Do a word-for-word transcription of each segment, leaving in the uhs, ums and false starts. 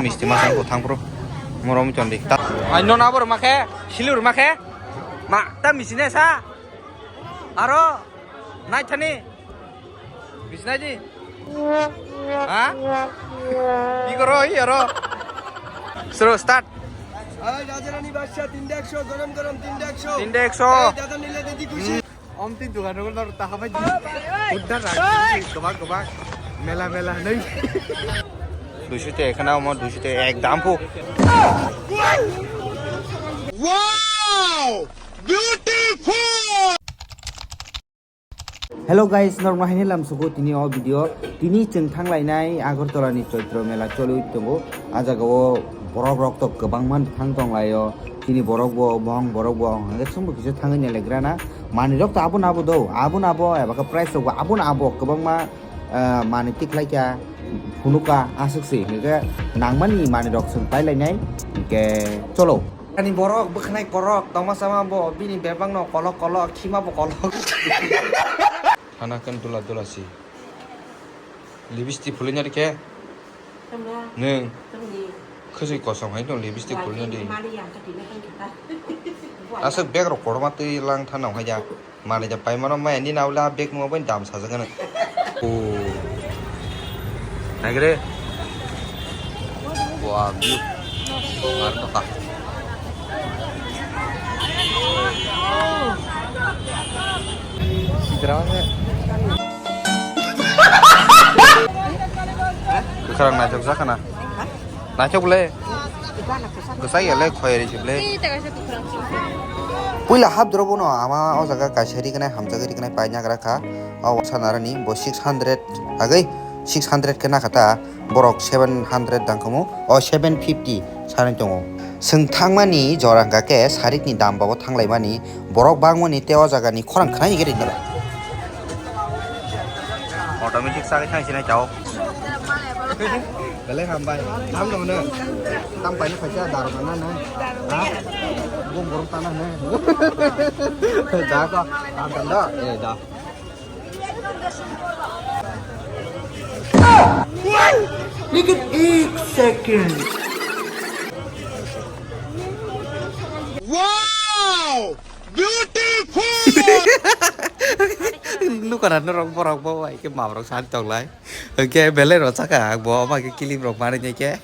Misti masang ko thang pro. Morom chandi. Ta. Ai non abo rwma khe, silu rwma khe. Ma, ta misti ne sa. Aro, nai thani. Bisnaji. Ha? Ki koro, hi aro? Sro, start. এই রাজারানী বাদশা তিনটা একশো, গরম গরম তিনটা একশো। তিনটা একশো। এই দাদা নিলে দিদি খুশি। Om tin dugan rok nor ta habai di. Udda rai. Gobak gobak. Mela mela nei. Duisu te ekhana omo duisu te ek dam pu. Wow! Beautiful! Hello guys, norok no haini lam sugo tini o video. Tini chwng thang lainai Agartala ni Chaitro Mela cholwi tongo. A jaga o borok rok to kwbangma thang tong lai o. Chini borok bo bong borok bo hwnkhe chwngbo kisa thangwi nailagrana. Manwi rok to abo na abo do, abo na abo eba khe price rok bo abo na abo kwbangma, ah, manwi tiklai kha, phunukha aswk se hwnkhe nangmani manwi rok chwng pai lainai hwnkhe cholo. Ani borok bwkhanai borok tongma sama bo bini bebak no kolok kolok khima bo kolok. Hana kan dula dula si. Lipstick phulwi nari khe? Nwng. Khwswi kosong hai tong lipstick phulwi nari. Aswk bag rok kotorma twi lang thana hai ya. Manwi da paimano maya ni naula bag nungya bai dam sajak gana. O. Naigre. Wah, view. Mar toka. Sidra. Kwkhwrang naithok jakha na. Naithok le. Kwchai ya le, khoyari se le. Puila hap doro bono ama o jaga kaisa rignai, hamjagwi rignai paina gra kha. O sanarani bo six hundred agwi, six hundred khe nakha ta. Borok seven hundred dang khamu, o seven fifty sanai tongo. Chwng thangmani jora hwnkha khe sarikni dam bago thanglaimani, borok bangmani tei o jagani khorang khwnai giri nw. Automatic sagwi thang sinai tao. Belai hambai. Tam dong ne. Tam pai phaisa daro mana ne. Ha? Bom borom tana ne. Da ko. Tam tam da. Eh da. Lekin ek second. Wow! Beautiful! Nukara norok borok bo bai ke mabrok san tonglai. Ke belai ro saka bo ma ke kilim rok mari ke.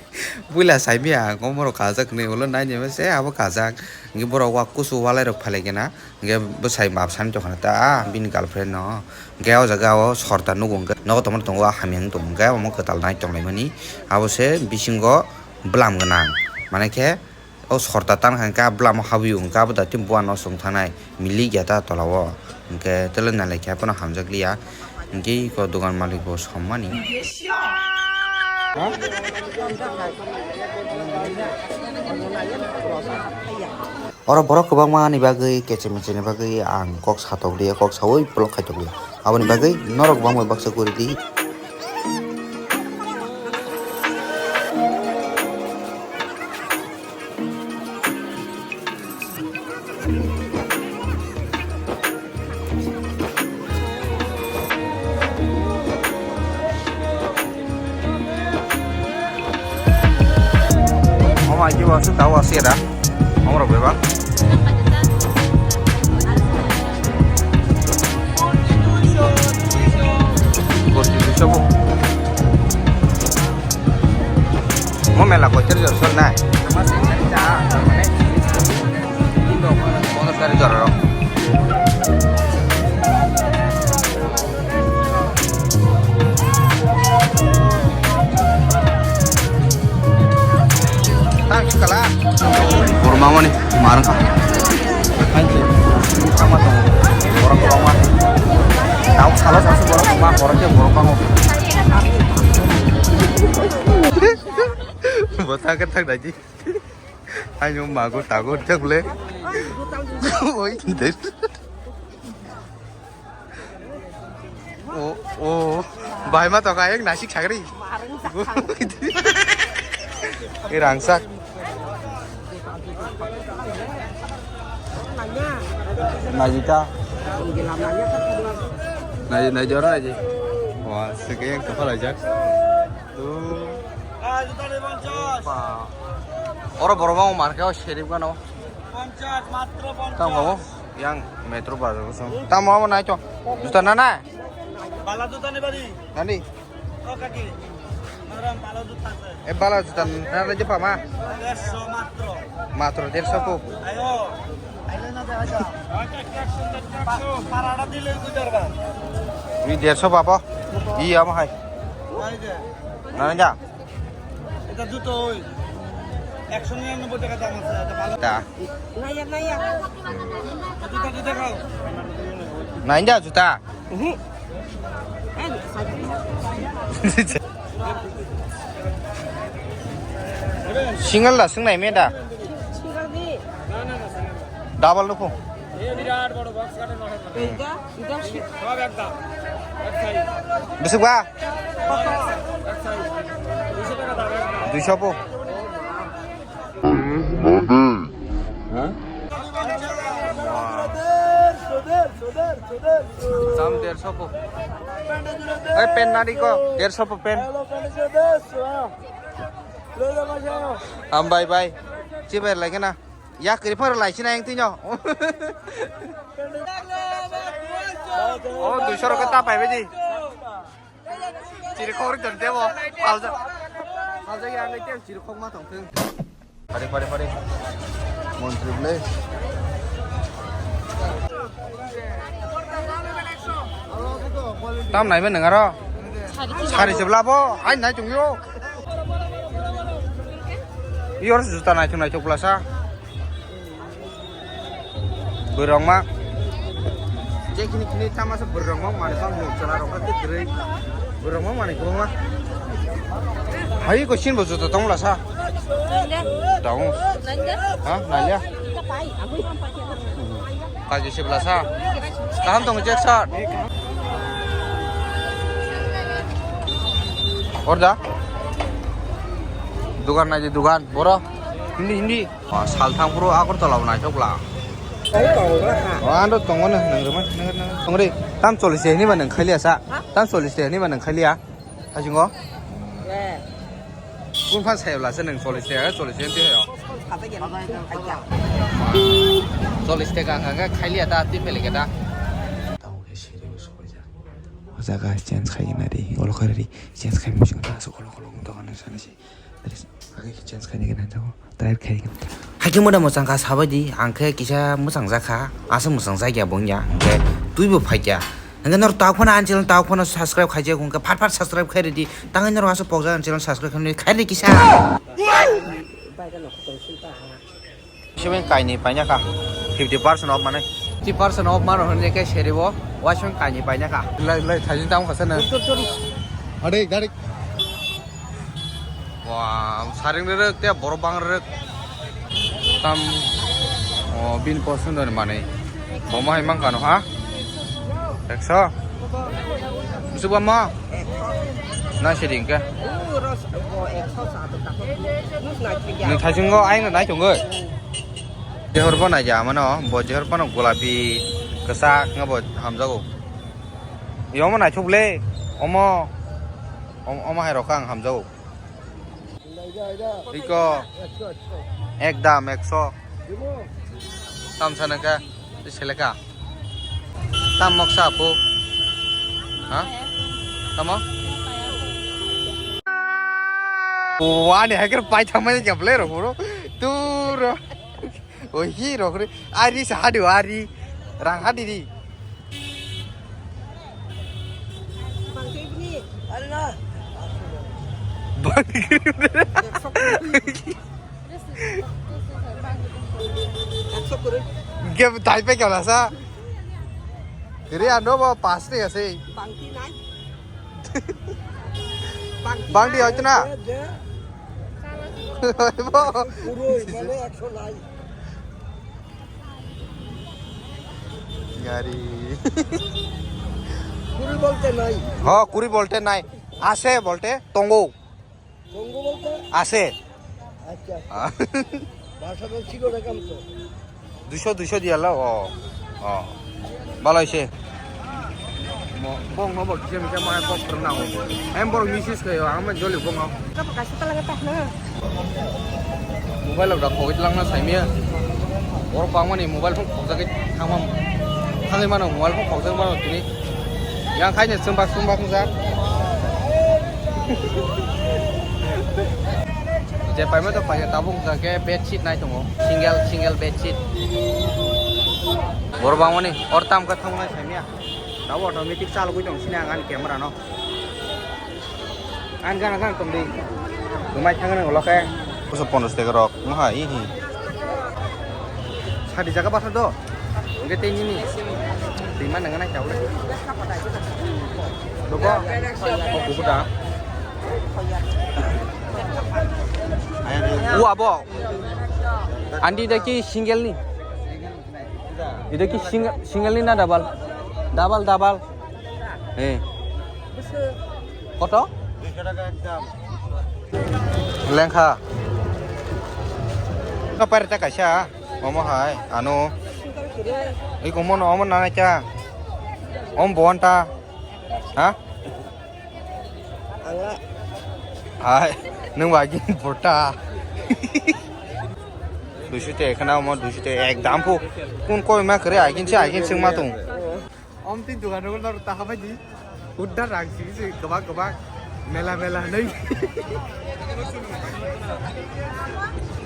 Buila saimia, ngomorok kajak ni ulo nai ni se abo kajak. Ngi borok wak kusu walai rok phale kena. Hingke bwsai map sani tongkha ta, ah, bini girlfriend no. Hingke o jaga o sorta nugo hingke nogo tongma tongo, ah, hamya wng tongo hingke omo kwtal nai tonglaimani. Abo se bisingo bwlam gwnang. Mane khe o sorta tang kha hingke ah bwlamo habwi o hingke abo da tini buano chwng thanai milik ya ta tola o. Hingke tele nalai khe phano hamjak liya. Hingke iko dogan malik bo sommani. Oro borok kwbangma ni bagwi, kechemecheni bagwi ang kok satok liya, kok saui vlog khaitok liya. Aboni bagwi norok bo ang bai baksa kwrwi di. Omo aji bo aswk tao aswk era. Omo rok bebak. Borsi duiso bo. Mo mela kotor jor sol nai. Bonus gari jora rok. Tang kala. Borma mani marang ka. Borok borok ma. Tau salo sasu borok ma borok ke borok bango. Bota ke thak daji. Ayo mago tago thak le. Oi, dai. O, o, bai ma to kayang nasik sagri. Irangsak. Najita. Nai, nai jora aja. Wah, sekayang kapal aja. Tuh. Ba. Oro borok ma market o serip gano. Tamo yang metro bazar ko song. Tamo amo nai to. Juta na na. Bala juta ni bari. Nani? O kaki. Naram bala juta se. E bala juta na na je pama. Dersho matro. Matro dersho po. Ayo. Aile na de aja. Pa-, parada dile gujarba. Wi dersho baba. Iya mo hai. Hai de. Na na ja. এটা জুতো ওই একশো নিরানব্বই টাকা দাম আছে, এটা ভালো। তা। নাইয়া, নাইয়া। জুতো, জুতো দেখাও। নাইন্দা জুতা। উহু। এই, cycle. Single da, single nai me da. Single ni. Double nukho. এই বিরাট বড় বক্স কাটে নয়। এইটা, এটা সব এক দাম, এক সাইজ। Bisik ba? এক সাইজ। দুইশো টাকা দাম, এক দাম। দুইশো po. Tam derso po. Oi, pen nari ko, derso po pen. Am bai bai. Chibai lagi na. Ya kiri phar lai sina yang tinyo. Oh, duiso rok ta pai bai di. Chiri khok ri tong tebo. Palja. Palja yang ngai tem chiri khok ma tong teng. Pare pare pare. Montri bole. Tam nai men nang aro. Sari sebla bo. Ai nai tong yo. Yor juta nai tong nai tong plasa. Bwrwngma. Je khini khini tama se bwrwngma mani bang mung chwla rok khe kwrwi. Bwrwngma mani kwbangma. Hai ko sin bo juta tong la sa. Nande. Tong. Nande. Ha, nalya. Kita pai, aku yang pakai. Kagi se bla sa. Kaham tong je sa. Orda. Dugan nai dugan, boro. Hindi, hindi. O, salthang phuru Agartala bo naithok bla. O, ano tongo no, nang rwma, nang, nang, tongri. Tam chollish de hini ba nang khailiya sa? Ha? Tam chollish de hini ba nang khailiya? Hasingo? Eh. Kun phan sai bla se nang chollish de, chollish de hini yo. Chollish de ka, ka, ka khailiya ta, tin pele ka ta. Tamo ke siri soja. O jaga change khai na ri, olo khai ri, change khai musi ta, so olo, olo, dogan sana si. Tris, age change khai ni gana jago. Try khai gana. Haikhe moda mwchang kha sabai di, ang khe kisa mwchang jakha, asa mwchang jakya bongya, hwnkhe twibo phaikya. Hwnkhe nor tawk phano ani channel tawk phano subscribe khaijak, hwnkhe phat phat subscribe khai ridi. Tangwi nor asa pokjak ani channel subscribe khai khai ridi kisa. Sibeng kaini paina kha, fifty percent off mane. Fifty percent off mano hwnwi khe seribo, waisong kaini paina kha. Lai, lai, thaijin tamo khasa na. Tur, tur, tur. Adik, adik. Wah, saring rerek, te borok bang rerek. Tam, oh, bin posundo ni manwi. Bomo hai mang kano ha? Ekso? Busuk bama? Na sering ke? Nung thaichungo aing nai chungo. Jehor bo naija mano, bo jehor bono golapi kwchak nga bo hamjago. Yomo naithok le, omo, om-, omo hai rokha ang hamjago. Iko, ekdam ekso. Tam sana ka, seleka. Tam moksa apu. Ha? Tamo? Wani haikar pai thamani kya play ro bro. Turo. Oi hi ro kre. Ari sa hadu ari. Rang hadi di. Bangkiri. Bangkiri. Game type kya lasa? Kiri ano ba pas ni ase. Bangki nai. Bangki hoito na? Puro mane ekso nai. Gari. Kuri bolte nai. Ho, kuri bolte nai. Ase bolte tongo. Tongo bolte? Ase. Acha. Ah. Bhasha to chilo na kam to. Duiso, duiso diya lao. Oh. Oh. Bhalo hoise. Bong no bo kisa misa ma kok phwrwng nango. Em borok misis khayo, ang ma joli bong no. Kaisa ta lage ta hna. Mobile rok khogwi lang na saimia. Borok bangmani mobile phone khokjagwi thangma. Thangwi mano mobile phone khokjagwi mano tini. Yang khaini chwng bak chwng bak wngkha. Je paima to paikha tabuk wngkha khe bed sheet nai tongo. Single, single bed sheet. Borok bangmani or tam khe thangmani saimia. Tabuk automatic chalogwi tong sini ang ani camera no. Ang gana gana tong di. Gumai thang nang ulo khe. Kusa pondos tega rok. Maha ihi. Sadi jaga basa do. Enggak teh ini nih. Terima dengan aja udah. Dogo. Oh, buku dah. Wah, bo. Andi daki single nih. Ida ki single, single ni na double? Double, double. Eh. Koto? Lengkha. Ka pare ta kaisa. Omo hai, ano. Iko mono omo nana cha. Om bonta. Ha? Angla. Hai, nung ba gin bota. Duisu te khana mo duisu te ek dam phu. Kun koi ma kare agin se agin sing ma tung. Om tin dukan rok nor ta haba di. Udda rang si si gaba gaba. Mela mela nei.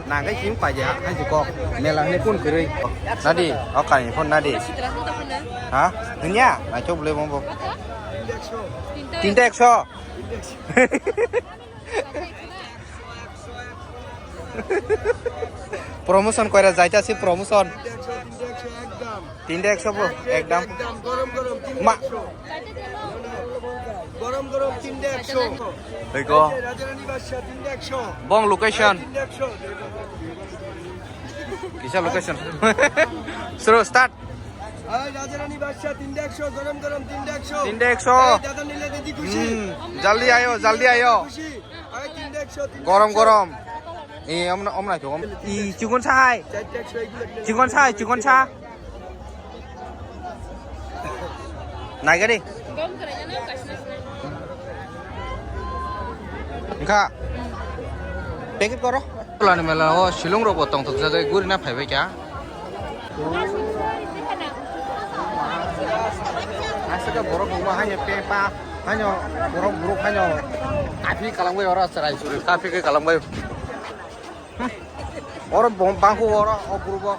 Nagai sing pa ja, hai si kok. Mela nei kun kare. Nadi, okai phone nadi. Ha? Nya, na chok le mo bo. Tinta ekso. Promotion koira jaita si promotion. Tinta ekso bo, ekdam. Ma. গরম গরম তিনটা একশো। Ego. রাজারানী বাদশা তিনটা একশো। Bong location. তিনটা একশো। Kisa location. Suru start. এই রাজারানী বাদশা তিনটা একশো, গরম গরম তিনটা একশো। তিনটা একশো। এই দাদা নিলে দিদি খুশি। Hmm, jaldi ayo, jaldi ayo. খুশি। এই তিনটা একশো, তিনটা Gorom একশো। Gorom. Eh, omna omna to. I chikon sa hai. চারটা একশো এইগুলো একটা Chikon sa hai, chikon sa. Naigari. Engkha. Packet koro. Tulani mela o silung rok bo tongthok jagwi gurina phaibai kha. Aswk borok rok ma haino pepa haino borok borok haino kapi kalangbai oro chwrai chwrai kapi khe kalangbai. Oro bangkhu oro o group o.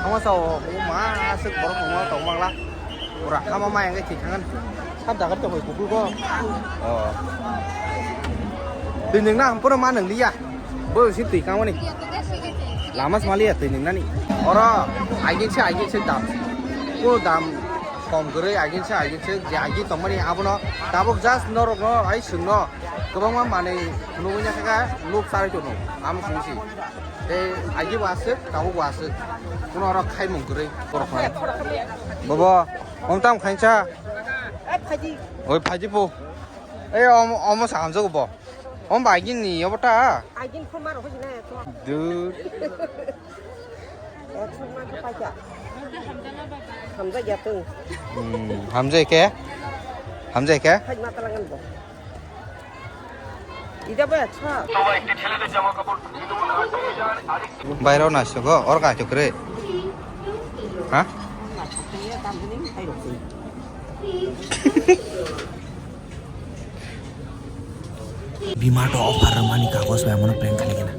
Hama sao ma aswk borok tongma tongmangla. Pura hama ma engke thik hangan. Sab dagar to hoi kuku ko. Oh. Twi nung na ampura ma nung liya. Bo si twi kangmani. Lama smaliya twi nung nani. Oro agin se agin se dam. Ko dam kom gurui agin se agin se je agin tongmani abono tabuk just norok no ai sung no. Kwbangma manwi phunugwi ya kha, nuk charwi tongno, amo simi si. Tei agi bo aswk, tabuk bo aswk. Kuno oro khaimung kwrwi, borok phano. Bobo, om tam khainsa? Oi, phaidi po. Ei, om, omo sa hamjago bo. Om ba agin ni obo ta? Agin khoma rok hojina to. Dur. Hamjak ya tong. Hmm, hamjai khe? Hamjai khe? Hai mata langan bo. Ida ba cha. Bairo na sogo, or ka chukre. Ha? Bima to offer rwmani kagoj bai, amono prank khalikena.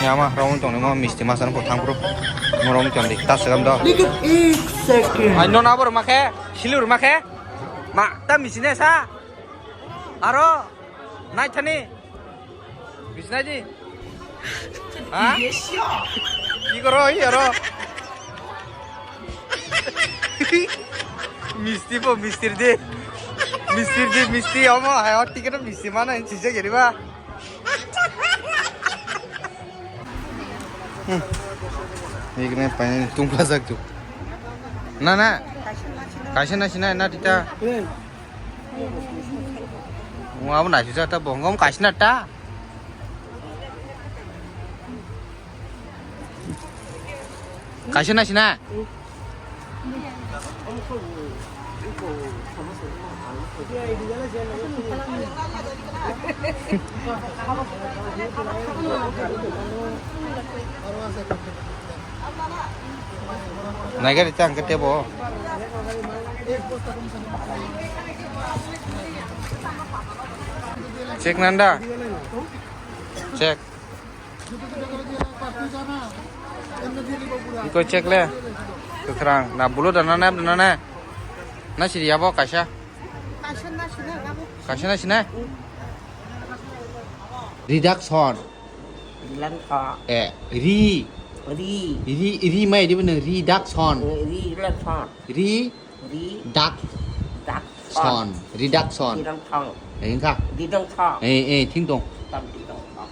Yama, romon tongni mo misti masano bo thangphuru. Mo romon tongdi, ta segam do. Lekin ek second. Ai, non abor makhe, silur makhe. Ma, ta misine sa. Aro, nai thani. Bisnaji. Ha? Ki koro hi aro? Misti po, misti de. Misti de, misti omo, hai, o ticket misti mana, sija giri ba. Hmm. Ikne pain tungla jak tu. Na, na. Kaisa na sina na tita. Mo abo naisijak ta bo, hwnkhe omo kaisa na ta? Kaisa naisina? Naigari tang ke tebo. Check nanda. Check. Iko check le. Kwkhwrang. Na bulu dana na, dana na. Na siri yabo kaisa. Kaisa na sina, kaisa na sina. Reduction. Rilangtha. Eh, ri. Ri. Ri, ri mai di bini reduction. Ri, rilangtha. Ri. Ri. Dak. Dak. Son. Reduction. Rilangtha. Eh, engka. Rilangtha. Eh, eh, ting tong. Tam rilangtha.